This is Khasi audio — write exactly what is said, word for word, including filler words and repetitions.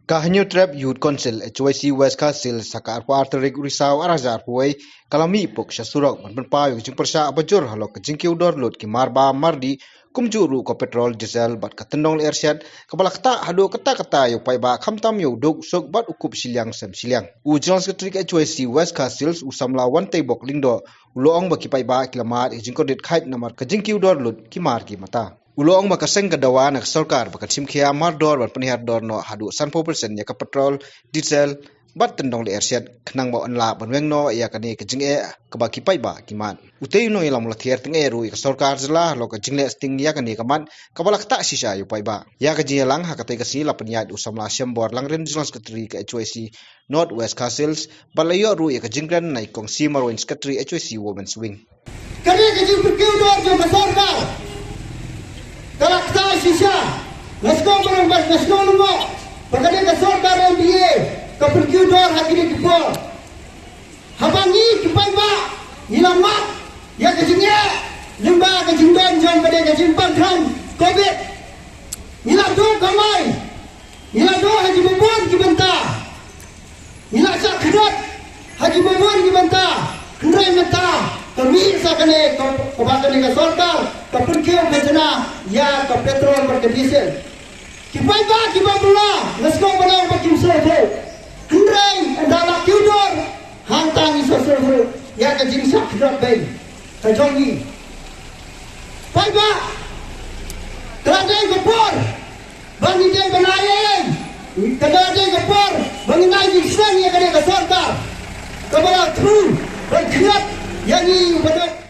Ka Hynñiewtrep Youth Council H Y C West Khasi Hills ha ka arphew ar tarik u Risaw ar hajar arphew wei ka la mih puk sha surok ban pynpaw ïa ka jingpyrshah ba jur halor ka jingkiew dor lut ki mar bam mar dih, kumjuh ruh ka petrol, diesel bad ka tyndong lyer shet kaba la ktah haduh katta katta ïa u paidbah, khamtam ïa u duk u suk bad u kup shiliang sem shiliang. U General Secretary ka H Y C West Khasi Hills u samla Wanteibok Lyngdoh u la ong ba ki paidbah ki la mad ïa ka jingkordit khait namar ka jingkiew dor lut ki mar ki mata. U la ong ba ka seng ka dawa na ka sorkar ba kan shim khia mardor ban pynhiar dor noh haduh sanphew percent ïa ka petrol, diesel bad tyndong lyer shet khnang ba yn lah ban weng noh ïa kane ka jingeh kaba ki paidbah ki mad. Utei u nongïalam u la thied tyngeh ruh ïa ka sorkar jylla halor ka jingleh sting ïa kane ka mat kaba la ktah shisha ïa u paidbah. Ïa ka jingïalang ha katei ka sngi la pynïaid u samla Shembor Langrin, General Secretary ka H Y C North West Khasi Hills, bad la ïoh ruh ïa ka jingkren na i Kong C. Marwein, Secretary H Y C Women's Wing. Kane ka jingpynkiew dor jong ka sorkar ka la ktah shisha. Nga sngewbha ba nga sngewlyngngoh ba kane ka sorkar M P A ka pynkiew dor ha kine ki por. Haba ngi ki paidbah ngi la mad ïa ka jingeh lyngba ka jingdon jong kane ka jingpang kham covid, ngi la duh kamai, ngi la duh ha ki babun ki bynta, ngi la shah kynnoh ha ki babun ki bynta. Hynrei mynta ka mih sa kane ka, kaba kane ka sorkar ka pynkiew khajna ïa ka petrol bad ka diesel. Ki paidbah kiba bylla, nga sngewbha ba kim sngewthuh. Hynrei ynda la kiew dor, hangta ngi sngewthuh ïa ka jingshah kynnoh beiñ ka jong ngi. Paidbah, ka la dei ka por ba ngi dei ban ai ei ei. Ka la dei ka por ba ngin ai jingsneng ïa kane ka sorkar kaba la thmu ban kynnoh ïa ngi u paidbah.